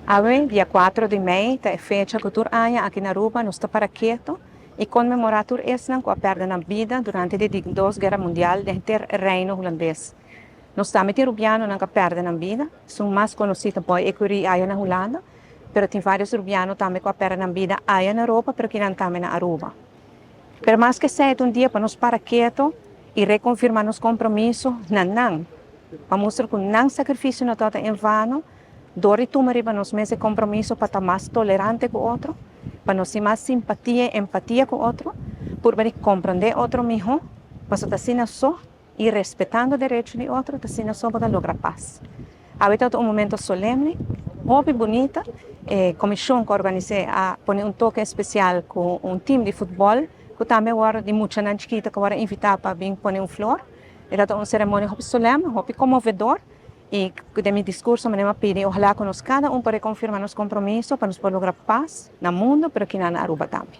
Awe, dia 4 di mei, ta e fecha cu tur aña aki na Aruba nos ta para keto y conmemora tur esnan cu a perde nan bida durante di Di Dos Guera Mundial den henter Reino Hulandes. Nos tambe tin Rubianonan cu a perde nan bida, esun mas conoci ta Boy Ecury aya na Hulanda, pero tin varios Rubiano tambe cu a perde nan bida aya na Europa pero kinan tambe na Aruba. Pero mas cu esey ta un dia pa nos para keto y reconfirma nos compromiso na nan, pa mustra cu nan sacrificio no tabata en vano. Dor di tuma riba nos mes e compromiso pa ta mas tolerante cu otro, pa nos tin mas simpatia y empatia cu otro, purba di comprende otro miho, pasobra ta asina so y respetando derecho di otro, ta asina so bo ta logra paz. Awe tabata un momento solemne, hopi bunita, e comision cu a organise a pone un toke especial cu un team di futbol cu tambe awor di muchanan chikito cu awor a invita pa bin pone un flor. E tabata un ceremonia hopi solemne, hopi conmovedor. Y den mi discurso mi a pidi ojalá cu nos cada un por reconfirma nos compromiso pa nos por logra paz na mundo, pero aki na Aruba tambe.